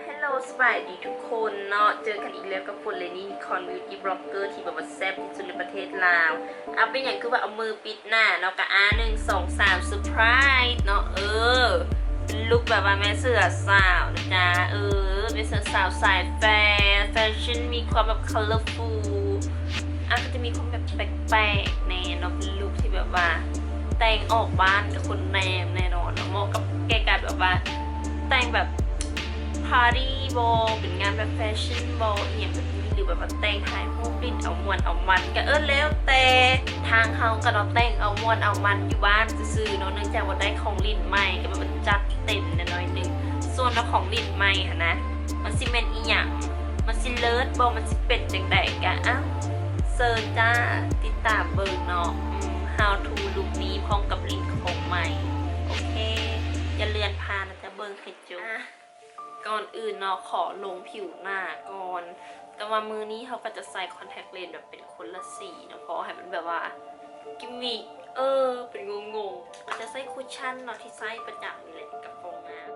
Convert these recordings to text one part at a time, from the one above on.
Hello ສະບາຍດີທຸກຄົນເນາະ ເຈີກັນອີກແລ້ວກັບຝົນ ແລະ ນິຄອນ Beauty Blogger ທີ່ແບບວ່າແຊບທີ່ສຸດໃນປະເທດລາວ. ອາ ເປັນຫຍັງຄືວ່າເອົາມືປິດໜ້າເນາະ? ກະ ອາ ໜຶ່ງ ສອງ ສາມ ເຊີໄພຣສ໌ເນາະ. ເອີ ເປັນລຸກແບບວ່າແມ່ເສືອສາວນະຈ໊ະ. ເອີ ແມ່ເສືອສາວສາຍແຟ ແຟຊັ່ນ ມີຄວາມແບບ colorful ອາ ກໍຈະມີຄວາມແບບແປກໆແນ່ເນາະ. ເປັນລຸກທີ່ແບບວ່າແຕ່ງອອກບ້ານກັບຄົນແນມແນ່ນອນເນາະ. ເໝາະກັບແກ່ການແບບວ່າແຕ່ງແບບ ປາຕີ້ບໍ ເປັນງານແບບແຟຊັ່ນບໍ ອີ່ຫຍັງແບບນີ້ ຫຼືແບບວ່າແຕ່ງຖ່າຍຮູບຫຼິ້ນເອົາມ່ວນເອົາມັນ ກະ ເອີ ແລ້ວແຕ່. ທາງເຮົາກະເນາະ ແຕ່ງເອົາມ່ວນເອົາມັນຢູ່ບ້ານຊື່ໆເນາະ ເນື່ອງຈາກວ່າໄດ້ຂອງຫຼິ້ນໃໝ່ ກະແບບວ່າຈັດເຕັມແດ່ໜ້ອຍໜຶ່ງ. ສ່ວນວ່າຂອງຫຼິ້ນໃໝ່ຫັ້ນນະ ມັນຊິແມ່ນອີ່ຫຍັງ ມັນຊິເລີດບໍ ມັນຊິເປັນຈັ່ງໃດ ກະ ອາ ເຊີນຈ້າ ຕິດຕາມເບິ່ງເນາະ ອາ How to look ນີ້ພ້ອມກັບຫຼິ້ນຂອງໃໝ່. ໂອເຄ ຢ່າເລື່ອນຜ່ານນະຈ໊ະ ເບິ່ງໃຫ້ ກ່ອນອື່ນເນາະ ຂໍລົງຜິວໜ້າກ່ອນ. ແຕ່ວ່າມື້ນີ້ເຮົາກໍຈະໃສ່ຄອນແທັກເລນແບບເປັນຄົນລະສີເນາະ ເພາະໃຫ້ມັນແບບວ່າກິມມິກ ເອີ ເປັນງົງໆ. ກໍຈະໃຊ້ຄຸດຊັ່ນເນາະ ທີ່ໃຊ້ປະຈຳນີ້ແຫຼະ ກັບຟອງນ້ຳ.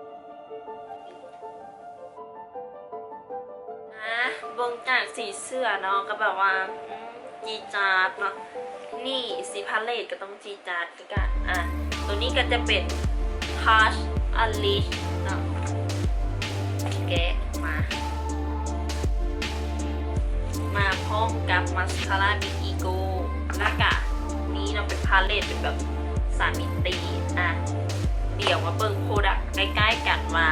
ອາ ເບິ່ງຈາກສີເສື້ອເນາະ ກໍແບບວ່າ ອືມ ຈີດຈາດເນາະ. ນີ້ ສີພາເລດກໍຕ້ອງຈີດຈາດຄືກັນ. ອາ ໂຕນີ້ກໍຈະເປັນ Touch Unleashed ເນາະ ແກະມາ ມາພ້ອມກັບມາສຄາຣາ Big Ego ແລ້ວກະນີ້ເນາະ ເປັນພາເລດເປັນແບບສາມມິຕິ. ອາ ດຽວມາເບິ່ງໂປຣດັກໃກ້ໆກັນວ່າ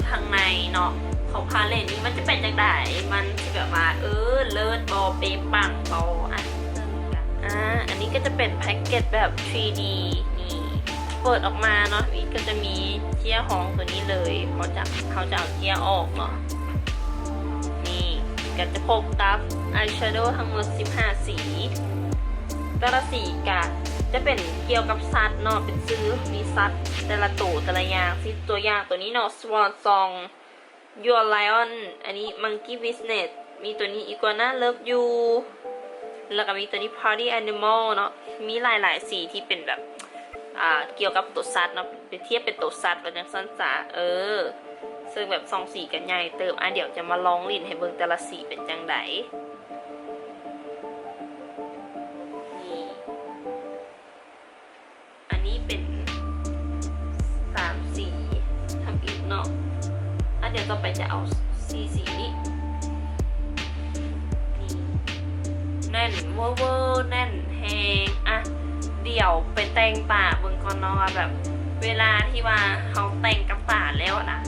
ທາງໃນເນາະ ຂອງພາເລດນີ້ມັນຈະເປັນຈັ່ງໃດ ມັນຊິແບບວ່າ ເອີ ເລີດບໍ່ ເປະປັງບໍ່. ອາ ເບິ່ງກັນ. ອາ ອັນນີ້ກໍຈະເປັນແພັກເກັດແບບທຣີດີ ນີ້ ເປີດອອກມາເນາະ ນີ້ກໍຈະມີເຈ້ຍຮອງໂຕນີ້ເລີຍ ເຮົາຈະ ເຮົາຈະເອົາເຈ້ຍອອກເນາະ. ນີ້ກໍຈະພົບກັບອາຍແຊໂດທັງໝົດສິບຫ້າສີ ແຕ່ລະສີກະຈະເປັນກ່ຽວກັບສັດເນາະ ເປັນຊື່ ມີສັດແຕ່ລະໂຕແຕ່ລະຢ່າງ. ຊິຕົວຢ່າງໂຕນີ້ເນາະ Swan Song Your Lion ອັນນີ້ Monkey Business ມີໂຕນີ້ Iguana Love You ແລ້ວກໍມີໂຕນີ້ Party Animal ເນາະ. ມີຫຼາຍໆສີທີ່ເປັນແບບ ອາ ກ່ຽວກັບໂຕສັດເນາະ ໄປທຽບເປັນໂຕສັດວ່າຈັ່ງຊັ້ນສາ. ເອີ ເຊິ່ງແບບສອງສີກໍໃຫຍ່ເຕີບ. ອາ ດຽວຈະມາລອງຫຼິ້ນໃຫ້ເບິ່ງແຕ່ລະສີເປັນຈັ່ງໃດ. ນີ້ ອັນນີ້ເປັນສາມສີທຳອິດເນາະ. ອາ ດຽວຕໍ່ໄປຈະເອົາສີ່ສີນີ້ ນີ້ ແໜ້ນເວີໆ ແໜ້ນແຮງ. ອະ ດຽວໄປແຕ່ງຕາເບິ່ງກ່ອນເນາະ ວ່າແບບເວລາທີ່ວ່າເຮົາແຕ່ງກັບຕາແລ້ວນະ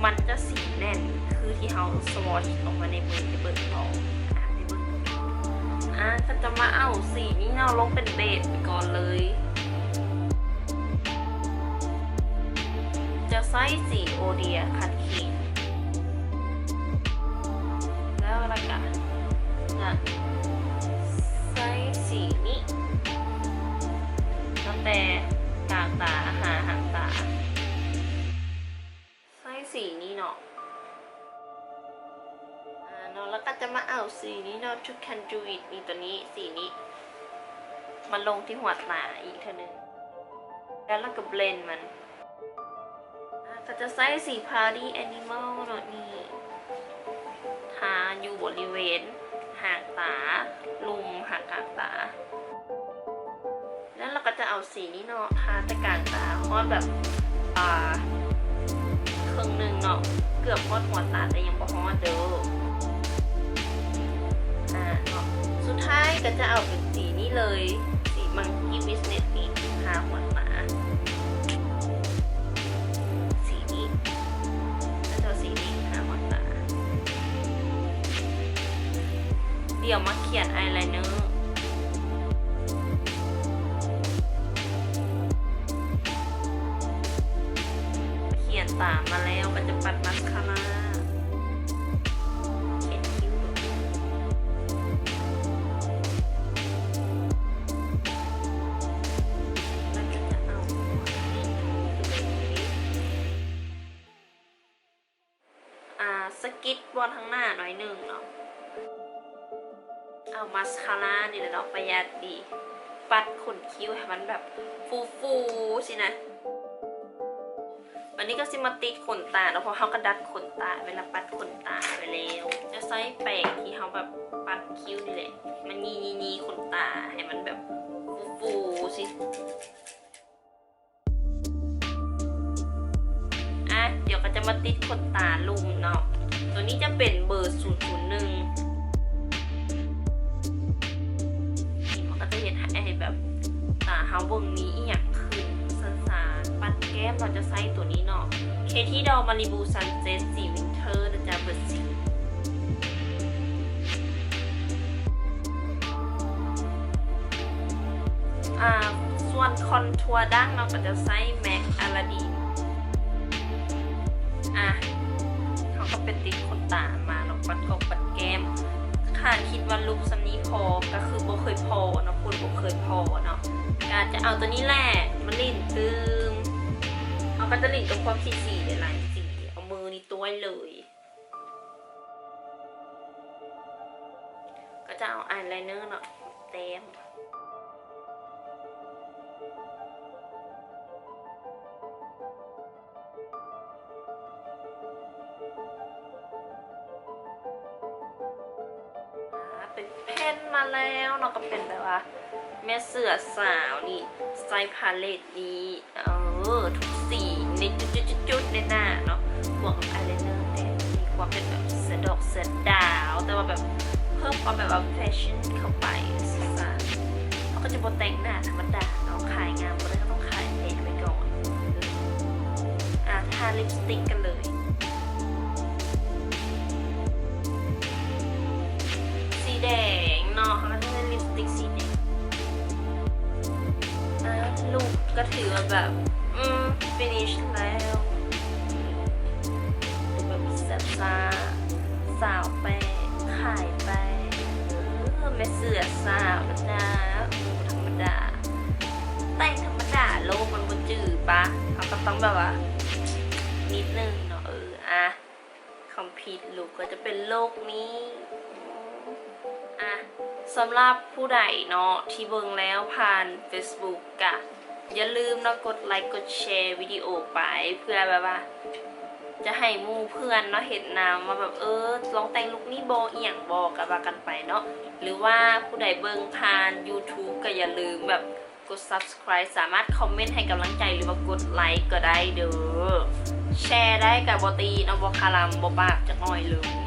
ມັນຈະສີແໜ້ນຄືທີ່ເຮົາສະວອດອອກມາໃນມື ໄປເບິ່ງເນາະ. ອາ ກໍຈະມາເອົາສີນີ້ເນາະ ລົງເປັນເບສໄປກ່ອນເລີຍ. ຈະໃຊ້ສີໂອເດຍຄັດຄຣີມ ແລ້ວລະກະຈະໃຊ້ສີນີ້ ຕັ້ງແຕ່ກາງຕາຫາຫາງຕາ. ໃຊ້ສີນີ້ເນາະ ອາ ເນາະ ແລ້ວກໍຈະມາເອົາສີນີ້ເນາະ Two Can Do It ນີ້ ໂຕນີ້ ສີນີ້ ມາລົງທີ່ຫົວຕາອີກເທື່ອໜຶ່ງ ແລ້ວ ແລ້ວກໍເບລນມັນ. ອາ ກໍຈະໃຊ້ສີ Party Animal ເນາະ ນີ້ ທາຢູ່ບໍລິເວນຫາງຕາ ລຸ່ມຫາງກາງຕາ. ແລ້ວເຮົາກໍຈະເອົາສີນີ້ເນາະ ທາແຕ່ກາງຕາຮອດແບບ ອາ ເຄິ່ງໜຶ່ງເນາະ ເກືອບຮອດຫົວຕາແຕ່ຍັງບໍ່ຮອດເດີ. ອາ ເນາະ ສຸດທ້າຍກໍຈະເອົາເປັນສີນີ້ເລີຍ ສີ Monkey Business ນີ້ ທາຫົວຕາ. ສີນີ້ ແລ້ວເຈົ້າສີນີ້ຫາມາຕາ. ດຽວມາຂຽນອາຍໄລເນີ ຂຽນຕາມມາແລ້ວກໍຈະປັດມາສຄາຣາ ຂຽນຄິ້ວ ແລ້ວກໍຈະເອົາ ອາ ສະກິດບ່ອນທາງໜ້າໜ້ອຍໜຶ່ງເນາະ. ເອົາມາສຄາຣານີ້ແຫຼະເນາະ ປະຢັດດີ ປັດຂົນຄິ້ວໃຫ້ມັນແບບຟູໆ ຊີ້ນະ. ໄປ ອັນນີ້ກໍຊິມາຕິດຂົນຕາເນາະ ເພາະເຮົາກໍດັດຂົນຕາ ເວລາປັດຂົນຕາໄປແລ້ວ ຈະໃຊ້ແປງທີ່ເຮົາແບບປັດຄິ້ວນີ້ແຫຼະ ມາຫຢີໆໆຂົນຕາໃຫ້ມັນແບບຟູໆຊິ. ອ່ະ ດຽວກໍຈະມາຕິດຂົນຕາລຸ່ມເນາະ ໂຕນີ້ຈະເປັນເບີສູນສູນໜຶ່ງ ມັນກໍຈະເຮັດໃຫ້ແບບຕາເຮົາເບິ່ງມີອີ່ຫຍັງຂຶ້ນ ສັ້ນໆ ປັດແກ້ມເຮົາຈະໃຊ້ໂຕນີ້ເນາະ Katy Doll Malibu Sunset ສີ Winter ນະຈ໊ະ ເບີສີ່ ອ່າ ສ່ວນຄອນທົວດັ້ງເນາະ ກໍຈະໃຊ້ MAC Aladdin. ອ່ະ ເຮົາກໍໄປຕິດຂົນຕາມາເນາະ ປັດກອກປັດແກ້ມ ຄາດຄິດວ່າລຸກສ່ຳນີ້ພໍ ກໍຄືບໍ່ເຄີຍພໍເນາະ ຄົນບໍ່ເຄີຍພໍເນາະ ກໍຈະເອົາໂຕນີ້ແຫຼະມາຫຼິ້ນຕື່ມ ເຮົາກໍຈະຫຼິ້ນກັບພວກສີໆຫຼາຍໆສີ ເອົາມືນີ້ຕ້ວຍເລີຍ. ກໍຈະເອົາອາຍໄລເນີເນາະ ແຕ້ມ ອ່າ ໄປເພັນມາແລ້ວເນາະ ກໍເປັນແບບວ່າແມ່ເສືອສາວນີ້ ໃຊ້ພາເລັດນີ້ ເອີ ທຸກສີໃນຈຸດໆໆໃນໜ້າເນາະ ບວກກັບອາຍໄລເນີແຕ້ມ ມີຄວາມເປັນແບບເສືອດອກເສືອດາວ ແຕ່ວ່າແບບເພີ່ມຄວາມແບບວ່າແຟຊັ່ນເຂົ້າໄປ ຊີ້ນະ ເຮົາກໍຈະບໍ່ແຕ່ງໜ້າທຳມະດາເນາະ ຂາຍງາມບໍ່ໄດ້ ກໍຕ້ອງຂາຍແພງໄວ້ກ່ອນ. ອ່າ ທາລິບສະຕິກກັນເລີຍ ສີແດງເນາະ ເຮົາກໍຈະໃຊ້ລິບສະຕິກສີແດງ. ອ່າ ລຸກກໍຖືວ່າແບບ ອືມ finish ແລ້ວ ແບບແຊບຊາ ສາວແປ້ງ ຂາຍແປ້ງ ເອີ ແມ່ເສືອສາວນະ ບໍ່ທຳມະດາ ແຕ່ງທຳມະດາໂລກມັນບໍ່ຈື່ປະ ເຮົາກໍຕ້ອງແບບວ່ານິດໜຶ່ງເນາະ ເອີ ອ່ະ complete look ກໍຈະເປັນລຸກນີ້. ອ່ະ ສຳລັບຜູ້ໃດເນາະທີ່ເບິ່ງແລ້ວຜ່ານ Facebook ກະຢ່າລືມເນາະ ກົດໄລກ໌ ກົດແຊ ວິດີໂອໄປ ເພື່ອແບບວ່າຈະໃຫ້ໝູ່ເພື່ອນເນາະເຮັດນຳ ວ່າແບບ ເອີ ລອງແຕ່ງລຸກນີ້ບໍ່ ອີ່ຫຍັງບໍ່ ກໍວ່າກັນໄປເນາະ ຫຼືວ່າຜູ້ໃດເບິ່ງຜ່ານ YouTube ກໍຢ່າລືມແບບ ກົດ Subscribe ສາມາດຄອມເມັນໃຫ້ກຳລັງໃຈ ຫຼືວ່າກົດໄລກ໌ກໍໄດ້ເດີ ແຊໄດ້ກໍບໍ່ຕິເນາະ ບໍ່ຄາລຳ ບໍ່ບາບຈັກໜ້ອຍເລີຍ.